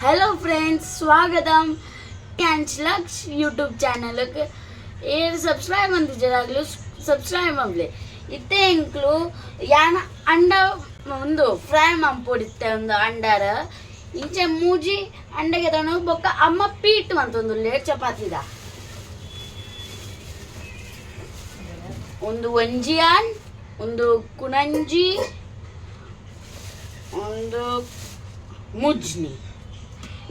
Hello friends, ಸ್ವಾಗತಂ ಲಕ್ಷ್ YouTube channel. ಏರ್ subscribe ಅಂತಿಜರಾಗ್ಲು subscribe ಮಲ್ಲೆ. ಇತ್ತೆ ಎಂಕ್ಲು ಯಾನ ಅಂಡ ಒಂದು ಫ್ರೈ ಮಂಪೊಡಿತ್ತೆ. ಒಂದು ಅಂಡಾರ ಇಂಚೆ ಮೂಜಿ ಅಂಡಗೆ ತಗೊಂಡು ಬೊಕ್ಕ ಅಮ್ಮ ಪೀಟ್ ಮಂತೊಂದುಲ್ಲೆ ಚಪಾತಿದ. ಒಂದು ಒಂಜಿಯಾನ್, ಒಂದು ಕುಣಂಜಿ, ಒಂದು ಮುಜ್ನಿ.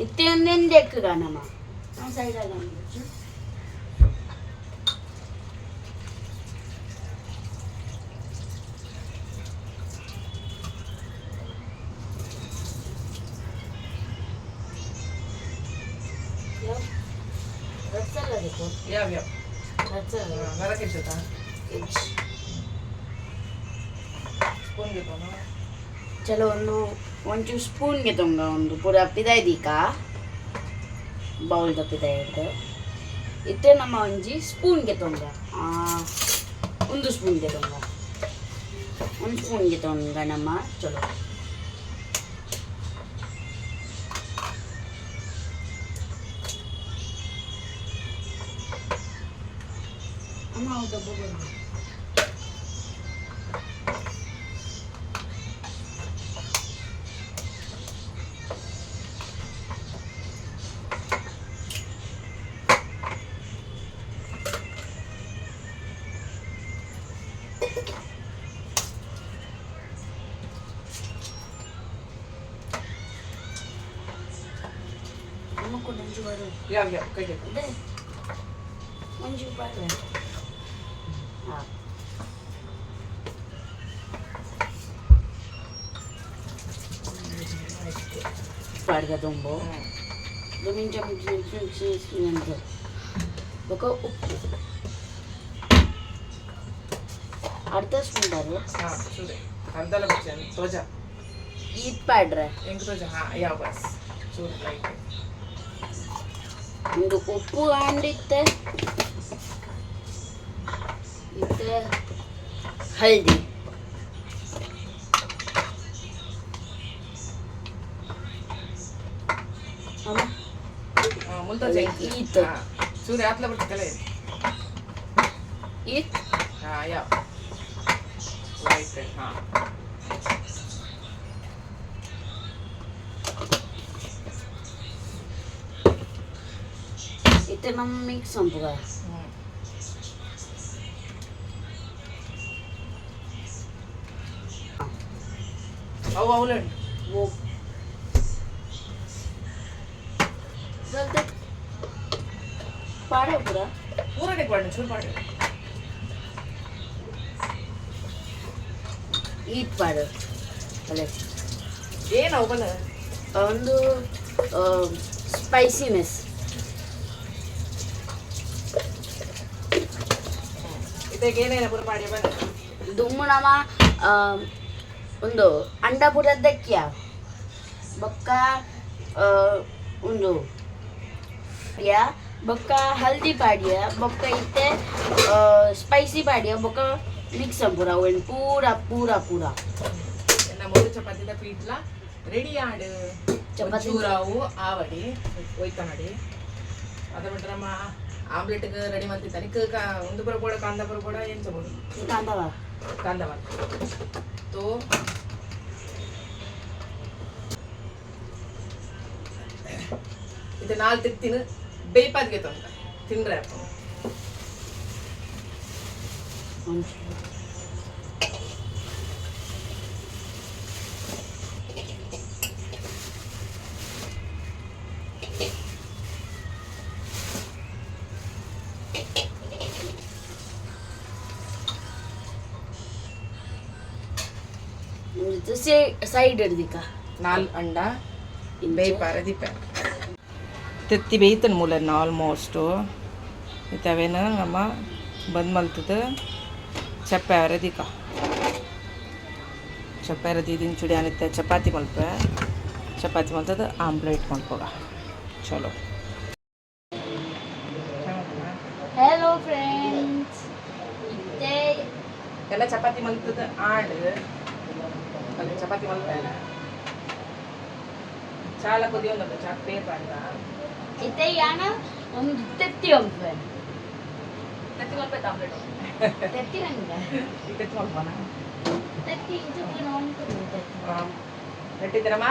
ಇತ್ತೆ ಒಂದೆಂದೆಕ್ಕುಗ ನಮ್ಮ ಸೈಡ್. ಯಾವ ಯಾವ? ನರಕ ಜೊತೆ ಸ್ಪೂನ್ ಬೇಕು. ಚಲೋ, ಒಂದು ಒಂಚೂರು ಸ್ಪೂನ್ಗೆ ತೊಂಗ. ಒಂದು ಪೂರ ಪಿದಾಯ್ದೀಕ ಬೌಲ್ದ ಪಿದಾಯ್ದು. ಇತ್ತೆ ನಮ್ಮ ಒಂಜಿ ಸ್ಪೂನ್ಗೆ ತೊಂಗ. ಒಂದು ಸ್ಪೂನ್ಗೆ ತೊಂಗ, ಒಂದು ಸ್ಪೂನ್ಗೆ ತೊಂಗ ನಮ್ಮ. ಚಲೋ. ಅಮ್ಮ, ಹೌದಾ? ಅಮ್ಮ, ಒಂಜಿ ಬರು. ಯಾವ ಯಾವ ಕೈಗೆ? ಅದೇ ಒಂಜಿ ಬರು. ಹಾಂ, ಪಾಡ್ಗ ತುಂಬು ಮಿಂಚ ಮಿಂಚ. ಬೊಕ ಉಪ್ಪು ಅರ್ಧ ಸ್ಪೂನ್ ಬಾರು. ಹಾಂ, ಚೂರೆ ಅರ್ಧಲ ಬಚ್ಚ ತೋಜ. ಈತ್ ಪಾಡ್ರೆ. ಎಂಕ್ ತೋಜ. ಹಾಂ, ಯಾವ ಬಸ್ ಚೂರು ಲೈಟ್. ಒಂದು ಉಪ್ಪು ಆಂಡಿತ್ತೆ. ಇತ್ತೆ ಹಲ್ದಿ. ಅಮ್ಮ. ಹಾಂ, ಮುಲ್ತ. ಈತ್. ಚೂರು ಆತ್ಲ ಬರ್ತಲ್ಲ. ಈತ್. ಹಾಂ, ಯಾವ ಲೈಟ್. ಹಾಂ. ಇತ್ತೆ ನಮ್ಮ ಮಿಕ್ಸ್ ಸಂಪುಗ. ಹ್ಞೂ. ಅವು ಅವಲಂಡು. ಓ ಪಾಡ ಪೂರ. ಪೂರನೇ ಪಾಡು, ಚೂರು ಪಾಡು. ಈತ್ ಪಾಡು ಅಲ್ಲೇ. ಏನು ಅವು ಬಲ್ಲ? ಒಂದು ಸ್ಪೈಸಿನೆಸ್. ಇದಕ್ಕೆ ಏನೇನು ಪೂರ ಪಾಡಿ ಬನ್ನ. ದುಮ್ಮು ನಮ ಒಂದು ಅಂಡ ಪೂರ ದಕ್ಕಿಯ. ಬೊಕ್ಕ ಒಂದು ಯಾ ಬೊಕ್ಕ ಹಲ್ದಿ ಪಾಡಿಯ. ಬೊಕ್ಕ ಇತ್ತೆ ಸ್ಪೈಸಿ ಪಾಡಿಯ. ಬೊಕ್ಕ ಮಿಕ್ಸ್ ಪೂರ ಅವೇನು ಪೂರ ಪೂರ ಪೂರ. ನಮ್ಮ ಚಪಾತಿದ ಪೀಟ್ಲ ರೆಡಿ ಆಡು. ಚಪಾತಿ. ಚೂರಾವು ಆವಡಿ ಒಯ್ತಾನಡಿ. ಅದ ಬಿಟ್ರೆ ನಮ್ಮ ಆಮ್ಲೆಟ್ಗೆ ರೆಡಿ ಮಾಡ್ತಿದ್ದಾನೆ. ಒಂದು ಪುರ ಬೋಡ, ಕಾಂದ ಪುರ ಬೋಡ, ಎಂಚ ಬೋಡು? ಕಾಂದವ. ಕಾಂದವ ತೋ. ಇದು ನಾಲ್ ತಿನ್ನು ಬೇಯ್ಪಾದ್ಗೆ ತೊಂದ ತಿಂದ್ರೆ ಅಪ್ಪ. ಒಂಚೂರು. ಸೈಡ್ ಹಿಡ್ದಿಕ್ಕ. ನಾಲ್ ಅಂಡ ಬೇಯ್ಪಾರ ದೀಪ. ತೆತ್ತಿ ಬೇಯ್ತನ ಮೂಲನ್ನ ಆಲ್ಮೋಸ್ಟು. ಇತ್ತವೇನು ನಮ್ಮ ಬಂದ್ ಮಲ್ತದ ಚಪ್ಪಾರ ದೀಕ. ಚಪ್ಪಾರ ದೀದಿನ ಚುಡಿ ಅನಿತ್ತೆ. ಚಪಾತಿ ಮಲ್ಪೆ. ಚಪಾತಿ ಮಲ್ತದ ಆಮ್ಲೆಟ್ ಮಲ್ಪೋಗ. ಚಲೋ. ಹಲೋ ಫ್ರೆಂಡ್ಸ್, ಇತ್ತೆ ಎಲ್ಲ ಚಪಾತಿ ಮಲ್ತದ ಆಡು. ಅಲ್ಲಿ ಚಪಾತಿ ಮಲ್ಪೆ. ಚಾಲ ಕೊದಿ ಒಂದು ಚಾಕ್ ಪೇರ್ ಪಾಡ್ದ. ಇತ್ತೆ ಯಾನ ಒಂದು ತೆತ್ತಿ ಒಂಪೆ. ತೆತ್ತಿ ಮಲ್ಪ ಆಮ್ಲೆಟ್. ತೆತ್ತಿ ನಂಗೆ. ತೆತ್ತಿ ಮಲ್ಪನ. ತೆತ್ತಿ ಇಂಚ ಪೂರ ಉಂಟು ತೆತ್ತಿ. ನೆಟ್ಟಿದ್ದೀರಮ್ಮ,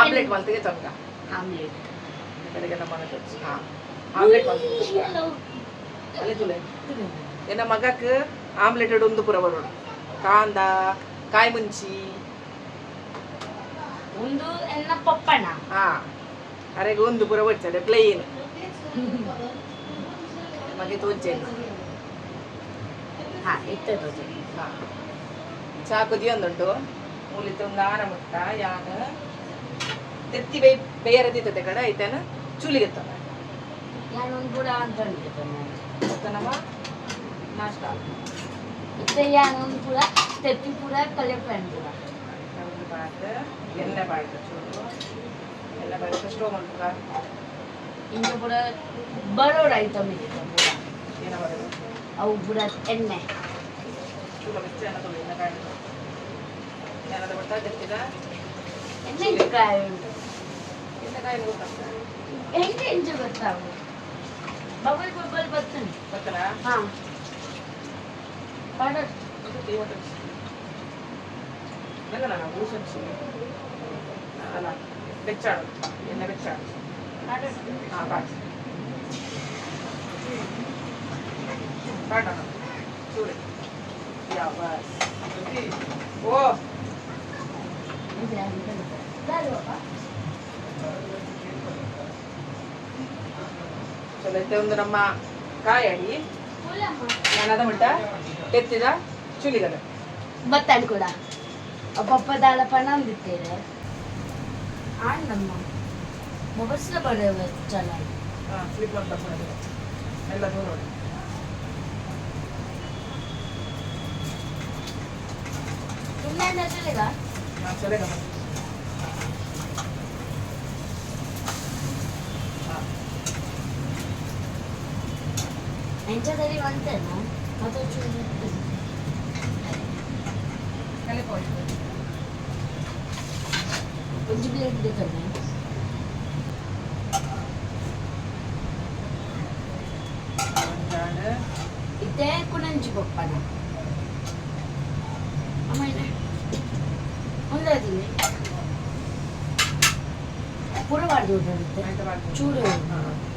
ಆಮ್ಲೆಟ್ ಮಲ್ತಿಗೆ ತೊಂಕ. ಆಮ್ಲೆಟ್. ಬೆಳಗ್ಗೆ ನಮ್ಮ ಮನೆ, ಹಾಂ, ಆಮ್ಲೆಟ್ ಮಲ್ತಿಗೆ ಅಲ್ಲೇ ತುಲೆ. ಎನ್ನ ಮಗಕ್ ಆಮ್ಲೆಟ್ ಒಂದು ಪೂರ ಬರೋಡು, ಕಾಂದ ಕಾಯಿ ಮುಂಚಿ. ಒಂದು ಎನ್ನ ಪಪ್ಪಣ. ಹಾ, ಅರೆಗೆ ಒಂದು ಪೂರ ಬರ್ತದೆ ಪ್ಲೇನ್ ಮಗೆ ತೋಂಚೆ. ಹಾ, ಇತ್ತೆ ತೋಜೆ. ಹಾ, ಚಾ ಕುದಿಯೊಂದುಂಟು. ಮೂಲಿತ್ತು ಒಂದು ಆನ ಮುಟ್ಟ ಯಾನ್ ತೆತ್ತಿ ಬೇಯ್ ಬೇಯರದಿತ್ತದೆ ಕಡೆ ಐತೇನ ಚೂಲಿಗೆತ್ತವ. ಯಾನ್ ಒಂದು ಪೂರ ಅಂತ ಉಂಟು. ನಮ್ಮ ನಾಷ್ಟ. ಇತ್ತೆ ಯಾನ್ ಒಂದು ಪೂರ ತೆತ್ತಿ ಪೂರ ಕಲೆಪೆನ್ ಪೂರ. ಒಂದು ಬಾಟ್ ಎಣ್ಣೆ ಬಾಯ್ತು, ಚೂರು ಎಣ್ಣೆ ಬಾಯ್ತು, ಸ್ಟೋವ್ ಮಲ್ಪುಗ. ಇಂಚ ಪೂರ ಬರೋಡು ಐಟಮ್ ಇದೆ ಪೂರ. ಏನ ಬರೋದು? ಅವು ಪೂರ ಎಣ್ಣೆ. ಚೂಲ ಬೆಚ್ಚ ಎಣ್ಣೆ ತೊಳಿ, ಎಣ್ಣೆ ಕಾಯ್ದು ಏನಾದ ಬಿಡ್ತಾ ತೆತ್ತಿದ. ಎಣ್ಣೆ ಇಂಚ ಕಾಯಿ ಉಂಟು. ಎಣ್ಣೆ ಕಾಯಿ ಗೊತ್ತಾಗ್ತದೆ. ಹೆಂಗೆ ಇಂಚ ಗೊತ್ತಾಗು, ಬಬಲ್ ಬಬಲ್ ಬರ್ತದೆ. ಗೊತ್ತಲ್ಲ. ಹಾ, ಬಾಡ. ನಾನು ಊಸೊಂಚಿ ಅಲ್ಲ, ಬೆಚ್ಚಾಡು, ಎಣ್ಣೆ ಬೆಚ್ಚಾಡು. ಹಾಂ, ಬಾಟ್ ಬಾಟಣ ಚೂರು ಯಾ ಬಸ್ ಓ. ಚಲೋ ಇತ್ತೆ ಒಂದು ನಮ್ಮ ಕಾಯಡಿ. ನಾನು ಅದ ಮುಟ್ಟ ತೆತ್ತಿದ ಚುಲಿಗದ. ಬತ್ತಾಡು ಕೂಡ ಪಪ್ಪ ದಾಳ ಪಣಂದಿತ್ತೇನೆ ಆಂಡಮ್ಮ ಮೊಬಸ್ಲ ಬಡ ಚಲ. ಹಾಂ, ಫ್ಲಿಪ್ ಅಂತ ಎಲ್ಲ ದೂರ ನೋಡಿ. ತುಂಬ ಚಲಿಗ. ಹಾಂ, ಚಲಿಗ. ಹಾಂ. ಎಂಚದಲ್ಲಿ ಬಂತೇನ ಮತ್ತೆ ಚೂರು. ಕಲಿಪೋಯ್ತು. ಒಂಜಿ ಪ್ಲೇಟ್ ಬೇಕಲ್ಲ. ಒಂದಾಡು. ಇತ್ತೆ ಕುಣಂಜಿ ಪಪ್ಪನ ಆಮೇಲೆ ಒಂದಾದಿನಿ ಪೂರ ಬಾರ್ದು ಇತ್ತೆ. ಆಯ್ತಾ ಬಾರ್ದು. ಚೂರು.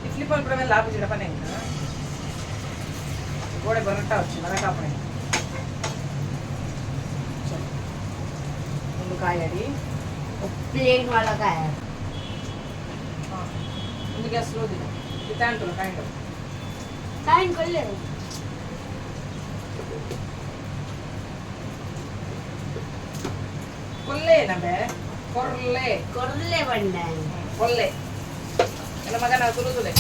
ಈ ಫ್ಲಿಪ್ ಅಲ್ಲಿ ಕೂಡ ಲಾಭ ಜಿಡಪನೆ ಇಂಕ ಗೋಡೆ ಬರಟ್ಟ వచ్చి ಮರ ಕಾಪಣೆ. ಒಂದು ಕಾಯಡಿ. ಪ್ಲೇಟ್ ಒಳಗ. ಒಂದು ಗ್ಯಾಸ್ ಸ್ಲೋ ದಿನ ಇತ್ತಾಂಟು ಕಾಯಿಂಡು. ಕಾಯಿನ್ ಕೊಲ್ಲೆ. ಕೊಲ್ಲೆ ನಬೆ ಕೊರ್ಲೆ. ಕೊರ್ಲೆ ಬಂಡ. ಕೊಲ್ಲೆ ಎಲ್ಲ ಮಗನ ತುಳುದುಲೆ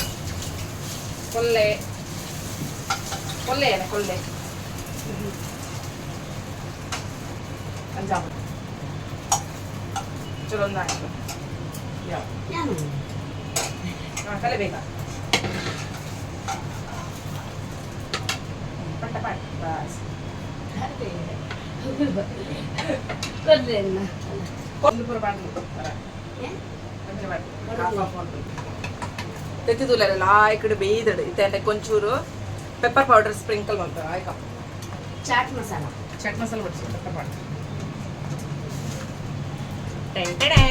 ಕೊಲ್ಲೆ ಕೊಲ್ಲೆ ಏನ ಕೊಲ್ಲೆ ಅಂಜಾಮ ಚಲೋ ಒಂದು ಆಯ್ತು ಯಾವ. ನಾನು. ಹಾಂ, ಕಲೆ ಬೇಕಾ ಪಟ್ಟ ಪಟ್ ಬಸ್. ಕೊರ್ಲೆ. ಒಂದು ಪೂರ ಬಾಟ್ಲು ಮಂಚ ಬಾಟ್ಲು ಹಾಫ್ ಹಾಫ್ ಉಂಟು. ತೆತ್ತಿದೂಲೆಲ್ಲ ಲಾಯ್ಕಡ್ ಬೇಯ್ದಡು. ಇತ್ತೆ ಕೊಂಚೂರು ಪೆಪ್ಪರ್ ಪೌಡರ್ ಸ್ಪ್ರಿಂಕಲ್ ಮಾಡ್ತಾರೆ ಆಯ್ಕ. ಚಾಟ್ ಮಸಾಲ. ಚಾಟ್ ಮಸಾಲ ಬಿಡಿಸಿ, ಪೆಪ್ಪರ್ ಪೌಡರ್. ಟೆಂಟೆಡೆ.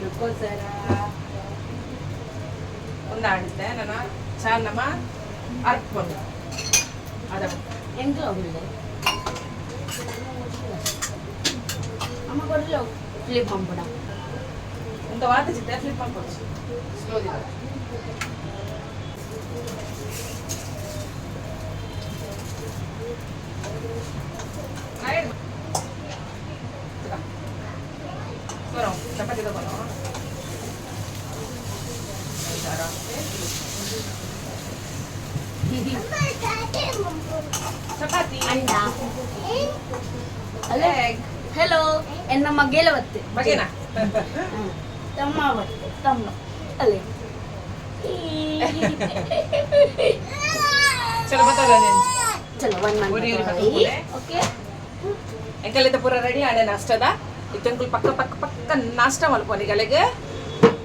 ರುಕೋ ಒಂದು ಆಡಿದ್ದೆ ನನ್ನ ಚಾನ್ನಮ್ಮ ಅರ್ಪೊಂದು ಅದ. ಎಂತ ಹೋಗಲಿಲ್ಲ ಅಮ್ಮ ಕೊಡಲು ಫ್ಲಿಪ್ ಪಂಪಡ. ಒಂದು ವಾತ ಚಿತ್ತ ಫ್ಲಿಪ್ ಮಾಡ್ಕೊచ్చు ಸ್ಲೋ ದಿನ. ಚಪಾತಿ ತಗೊಳ್ಳೋ. ಚಪಾತಿ. ಅಂಡ ಅಲ್ಲ. ಹಲೋ, ಎನ್ನ ಮಗೇಲ ಬತ್ತೆ. ಬಗೆನಾ? ತಮ್ಮ ಬತ್ತೆ, ತಮ್ಮ ಅಲ್ಲೇ. ಚಲೋ ಬತ್ತಲ್ಲ. ಚಲೋ ಒನ್ ಒರಿ ಒರಿ ಮಂತ್. ಬತ್ತೊಂದುಲ್ಲೆ. ಓಕೆ. ಎಂಕಲಿತ ಪೂರ ರೆಡಿ ಆಂಡೆ ನಾಷ್ಟದ. ಇತ್ತಂಕುಲು ಪಕ್ಕ ಪಕ್ಕ ಪಕ್ಕ ನಾಷ್ಟ ಮಲ್ಪೊನಿಗಲೆಗ್.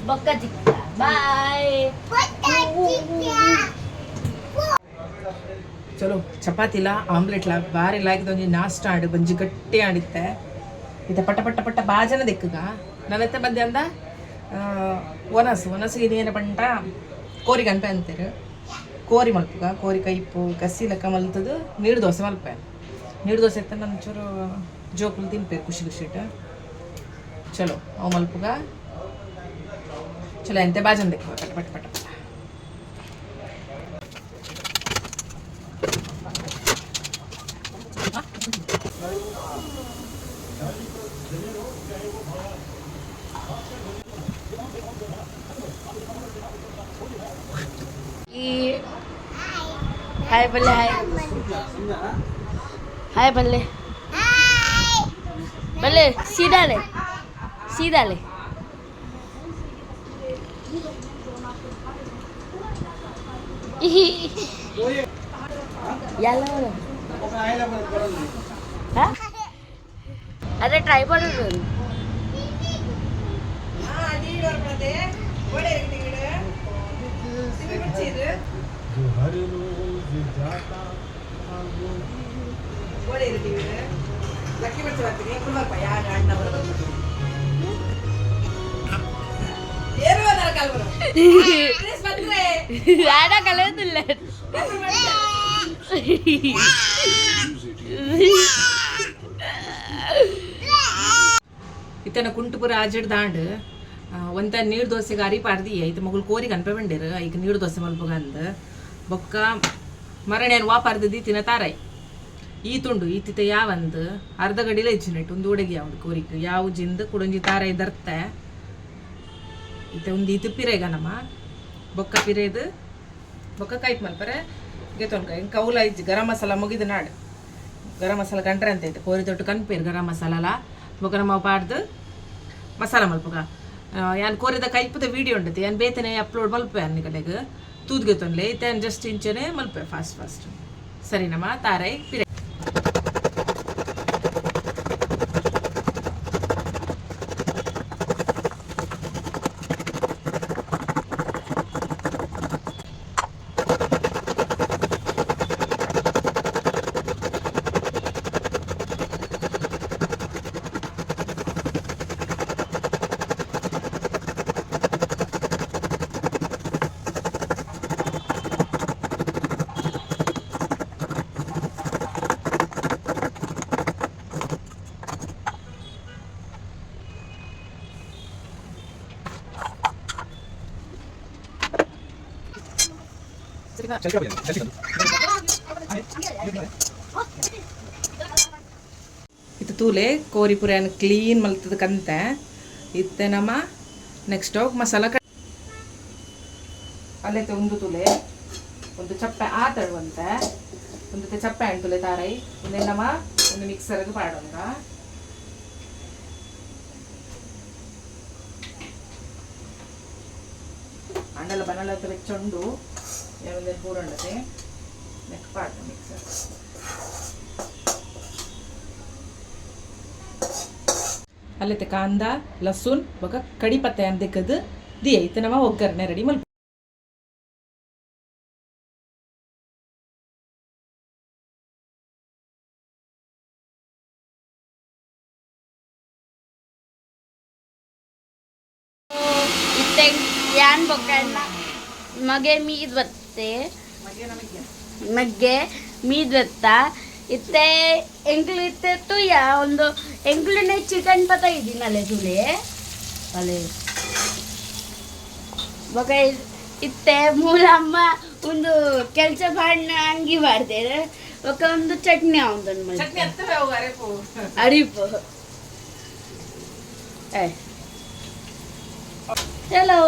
ಬೊಕ್ಕ ತಿಕ್ಕ, ಬಾಯ್. ಚಲೋ, ಚಪಾತಿಲ ಆಮ್ಲೆಟ್ಲ ಬಾರಿ ಲಾಯ್ಕದ ಒಂಜಿ ನಾಷ್ಟ ಆಡು, ಬಂಜಿ ಗಟ್ಟಿ ಆಡಿತ್ತೆ. ಇತ್ತ ಪಟ್ಟ ಪಟ್ಟ ಪಟ್ಟ ಬಾಜನ ದಿಕ್ಕುಗ ನನ್ನತ್ತೆ ಮಧ್ಯಾಹ್ನದ ಒನಸು ಒನಸು ಇದೇನ ಪಂಟ ಕೋರಿ ಗನ್ಪೆ ಅಂತೀರು. ಕೋರಿ ಮಲ್ಪುಗ, ಕೋರಿ ಕೈಪು ಗಸಿ ಲೆಕ್ಕ ಮಲ್ತದು ನೀರು ದೋಸೆ ಮಲ್ಪೆ. ನೀರು ದೋಸೆ ಇತ್ತ ಒಂಚೂರು ಜೋಕುಲು ತಿನ್ಪೇರು ಖುಷಿ ಖುಷಿ ಇಟ್ಟು. ಚಲೋ, ಅವು ಮಲ್ಪುಗ. ಚಲೋ, ಎಂತೆ ಬಾಜನ ದಿಕ್ಕುಗ ಪಟ್ಟ ಪಟ್ಟ ಪಟ್ಟ ಪಟ್ಟ. ಈ ಹಾಯ್ ಬಲ್ಲೆ, ಹಾಯ್ ಹಾಯ್ ಬಲ್ಲೆ ಬಲ್ಲೆ, ಸೀದಾ ಲೇ, ಸೀದಾ ಲೇ. याला बरं. हा? अरे ट्रायपॉड. ಯಾರ ಕಲಿಯೋದಿಲ್ಲ. ಇತ್ತನ ಕುಂಟುಪುರ ಆಜಿಡ್ ದಾಂಡ್ ಒಂತ ನೀರು ದೋಸೆಗೆ ಅರಿ ಪಾರ್ದಿ. ಐತ ಮಗಳು ಕೋರಿಗೆ ಅನ್ಪೆ ಬಂಡೇರು, ಐಕ್ ನೀರು ದೋಸೆ ಮಲ್ಪುಗ ಅಂದ್. ಬೊಕ್ಕ ಮರಣೇನು ವಾ ಪಾರ್ದಿದ್ದಿ ತಿನ್ನ ತಾರೈ ಈ ತುಂಡು ಈ ತಿತ್ತ ಯಾವಂದ್ ಅರ್ಧ ಗಡಿಲ ಇಜ್ಜಿನೆಟ್ ಒಂದು ಉಡಗಿ ಯಾವ್ದು ಕೋರಿಕ್ ಯಾವ ಜಿಂದ ಕುಡಂಜಿ ತಾರೈ ದರ್ತೆ. ಇತ್ತೆ ಒಂದು ಇತ್ತು ಪಿರೇಗ ನಮ್ಮ ಬೊಕ್ಕ ಪಿರೇದು ಬೊಕ್ಕ ಕೈಪ್ ಮಲ್ಪರೆ ಗೆತೊನ್ಕ. ಹಿಂಗೆ ಕೌಲ ಇಜ್ಜಿ, ಗರಂ ಮಸಾಲ ಮುಗಿದ ನಾಡು. ಗರಂ ಮಸಾಲ ಕಂಡ್ರೆ ಅಂತ ಐತೆ ಕೋರಿ ತೊಟ್ಟು ಕನ್ಪೇರು ಗರಂ ಮಸಾಲಲ. ಬೊಕ್ಕ ನಮ್ಮ ಪಾಡ್ದು ಮಸಾಲ ಮಲ್ಪುಗ. ಯಾನ್ ಕೋರಿದ ಕೈಪದ ವೀಡಿಯೋ ಉಂಡತೆ, ಯಾನ್ ಬೇತನೆ ಅಪ್ಲೋಡ್ ಮಲ್ಪೆ ಅನ್ನಿಕಲೆಗ್ ತೂದ್ಗೆ ತೊನ್ಲೆ. ಇತ್ತೆ ಜಸ್ಟ್ ಇಂಚನೆ ಮಲ್ಪೆ ಫಾಸ್ಟ್ ಫಾಸ್ಟ್. ಸರಿನಮ್ಮ, ತಾರೈ ಪಿರೆ. ಇತ್ತು ತೂಲೆ, ಕೋರಿ ಪುರ ಕ್ಲೀನ್ ಮಲ್ತದ ಕಂತೆ. ಇತ್ತೆ ನಮ್ಮ ನೆಕ್ಸ್ಟ್ ಹೋಗಿ ಮಸಾಲ ಅಲ್ಲೈತೆ. ಒಂದು ತುಲೆ ಒಂದು ಚಪ್ಪೆ ಆ ತಳುವಂತೆ ಒಂದು ಚಪ್ಪೆ ಅಂಟುಲೆ ತಾರೈ. ಒಂದೇ ನಮ್ಮ ಒಂದು ಮಿಕ್ಸರ್ಗೆ ಪಾಡೋಣ. ಅಂಡಲ ಬನಲ ಬೆಚ್ಚೊಂಡು ಒಂದೇ ಪೂರಂಡತೆ ನೆಕ್ ಪಾಡ ಮಿಕ್ಸರ್. ಅಲ್ಲೈತೆ ಕಾಂದ, ಲಸುನ್ ಬೊಕ ಕಡಿಪತ್ತೆ ಅಂದಕ್ಕದು the ಐತೆ. ನಮ್ಮ ಒಗ್ಗರಣೆ ರೆಡಿ ಮಲ್ಪ. ಇತ್ತೆ ಯಾನ್ ಬೊಕ್ಕ ಮಗೆ ಮೀದ್ ಬತ್ತೆ, ಮಗ್ಗೆ ಮೀದ್ ಬತ್ತ. ಇತ್ತೆ ಎಂಕ್ಲು ಇತ್ತೆ ತುಯ್ಯ ಒಂದು ಎಂಕ್ಲುನೆ ಚಿಕನ್ ಪತ ಇದ್ದೀನಲೆ ತುಲೆ ಅಲೆ. ಬೊಕ ಇತ್ತೆ ಮೂಲಮ್ಮ ಒಂದು ಕೆಲಸ ಬಾಣ್ಣ ಅಂಗಿ ಮಾಡ್ತೇವೆ. ಬೊಕ ಒಂದು ಚಟ್ನಿ ಒಂದು. ಚಟ್ನಿ ಅತ್ತವೆ ಅವು ಅರೆಪು. ಅರಿಪು. ಏ ಚಲೋ,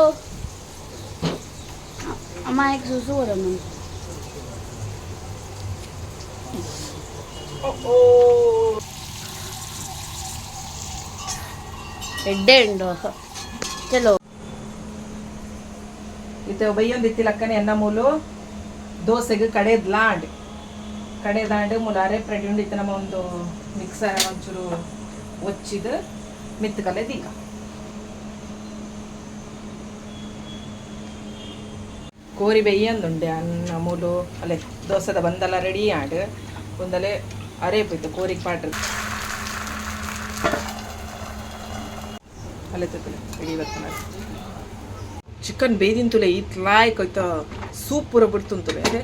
ಅಮ್ಮ एक ಸುಸು ಬರಮ್ಮ. ಎಡ್ಡೆ ಉಂಡು, ಚಲೋ. ಇತ್ತೆ ಬೈಯೊಂದು ಇತ್ತಿ ಲಕ್ಕನೆ ಎನ್ನ ಮೂಲು. ದೋಸೆಗೆ ಕಡೆದ್ಲಾಂಡ್ ಕಡೆದಾಂಡ್ ಮುಲಾರೆ ರೆಡಿ ಉಂಡು. ಇತ್ತೆ ನಮ್ಮ ಒಂದು ಮಿಕ್ಸರ್ ಒಂಚೂರು ಒಚ್ಚಿದ ಮಿತ್ತುಕಲೆ ದೀಕ. ಕೋರಿ ಬೆಯ್ಯಂದುಂಡೆ ಅನ್ನ ಮೂಲು ಅಲ್ಲೇ ದೋಸೆದ ಬಂದಲ್ಲ ರೆಡಿ ಆಂಡ್. ಒಂದಲೆ ಅರೆ ಪೋಯ್ತು ಕೋರಿಗೆ ಪಾಟ್ರ ಅಲ್ಲೇ ತಪ್ಪಲೆ ರೆಡಿ ಬರ್ತನ. ಚಿಕನ್ ಬೇದಿಂತುಲೆ ಈತ್ ಲಾಯ್ಕ್ ಹೋಯ್ತ ಸೂಪ್ ಪೂರ ಬಿಡ್ತುಂತುಲೆ. ಅದೇ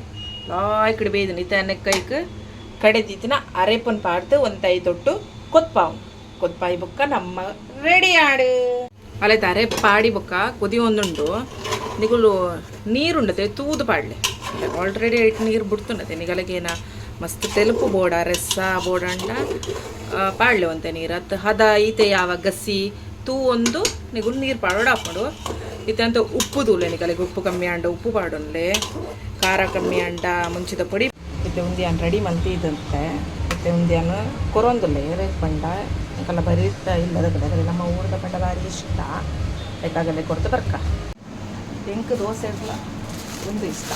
ಲಾಯ್ಕಡೆ ಬೇಯ್ದಿನ ಇತ್ತ ಎಣ್ಣೆ ಕೈಕ್ ಕಡೆ ದೀತಿನ ಅರೇಪನ್ ಪಾಡ್ದು ಒಂದು ಐದೊಟ್ಟು ಕೊತ್ಪಾವು. ಕೊತ್ಪಾಯಿ ಬೊಕ್ಕ ನಮ್ಮ ರೆಡಿ ಆಡು. ಅಲ್ಲೈತ ಅರೆ ಪಾಡಿ ಬೊಕ್ಕ ಕೊದಿ ಒಂದುಂಡು. ನಿಗುಲು ನೀರುಂಡತೆ ತೂದು ಪಾಡ್ಲೆ. ಆಲ್ರೆಡಿ ಐಟ್ ನೀರು ಬಿಡ್ತುಂಡತೆ. ನಿಗಲಗೇನ ಮಸ್ತ್ ತೆಲುಪು ಬೋಡ ರೆಸ್ಸ ಬೋಡಂಡ ಪಾಡ್ಲೆ ಒಂತೆ ನೀರು. ಅತ್ತು ಹದ ಈತೆ ಯಾವ ಗಸಿ ತೂ ಒಂದು ನಿಗುಲು ನೀರು ಪಾಡೋಡ ಹಾಕೊಂಡು. ಇತ್ತಂತ ಉಪ್ಪು ತೂಲೆ. ನಿಗಲಿಗೆ ಉಪ್ಪು ಕಮ್ಮಿ ಆಂಡ ಉಪ್ಪು ಪಾಡೊನ್ಲೆ, ಖಾರ ಕಮ್ಮಿ ಆಂಡ ಮುಂಚಿದ ಪೊಡಿ. ಇತ್ತೆ ಉಂದಿಯಾನ್ ರೆಡಿ ಮಲ್ತಿದಂತೆ. ಇತ್ತೆ ಉಂದಿಯಾನ್ ಕೊರೊಂದುಲ್ಲೆ. ರೇಟ್ ಪಂಡ ಕಲ್ಲ ಬರೀತ ಇಲ್ಲದ ಕಡೆ ನಮ್ಮ ಊರದ ಪಂಡ ಭಾರಿ ಇಷ್ಟ ಬೇಕಾಗಲ್ಲೇ ಕೊಡ್ತು ಬರ್ಕ. ಎಂಕ್ ದೋಸೆ ಇಡ್ಲ ಒಂದು ಇಷ್ಟ.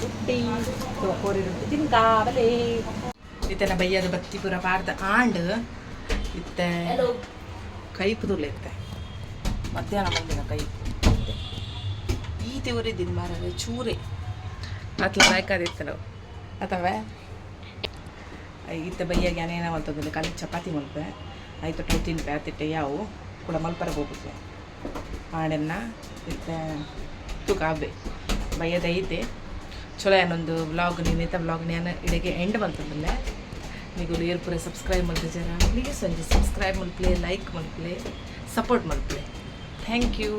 ರೊಟ್ಟಿ ಕೋರಿ ರೊಟ್ಟಿ ತಿನ್ಕಾವಲೇ. ಇತ್ತನ ಬಯ್ಯದ ಬತ್ತಿ ಪೂರ ಪಾರ್ದ ಆಂಡ್. ಇತ್ತೆ ಕೈಪು ತುಲೆ. ಇತ್ತೆ ಮಧ್ಯಾಹ್ನ ಬಂದಿನ ಕೈಪು. ಈ ತಿವರಿ ದಿನ ಮಾರವೆ ಚೂರೆ ಅತ್ಲ ಲಾಯ್ಕಾದಿತ್ತು ನಾವು ಅಥವಾ. ಇತ್ತೆ ಬಯ್ಯಾಗ ಏನೇನ ಮಲ್ತದಿಲ್ಲ. ಖಾಲಿ ಚಪಾತಿ ಮಲ್ಪೆ ಆಯ್ತು. ಟು ತಿನ್ಪೆ ಆತಿಟ್ಟೆ ಯಾವು ಕೂಡ ಮಲ್ಪರ ಹೋಗುತ್ತೆ ಆಡೆನ್ನ. ಇತ್ತೆ ತೂಕ ಆಬೆ ಬಯ್ಯದ ಐತೆ. ಚಲೋ ಏನೊಂದು ವ್ಲಾಗ್ ನೀನಿತ ವ್ಲಾಗ್ ನಾನು ಇಡೆಗೆ ಎಂಡ್ ಮಲ್ತದಲ್ಲ. ನೀವು ಏರ್ ಪೂರ ಸಬ್ಸ್ಕ್ರೈಬ್ ಮಲ್ತಿಜಾರ, ಪ್ಲೀಸ್ ಒಂಜಿ ಸಬ್ಸ್ಕ್ರೈಬ್ ಮಲ್ಪಲೆ, ಲೈಕ್ ಮಲ್ಪಲೆ, ಸಪೋರ್ಟ್ ಮಲ್ಪಲೆ. Thank you.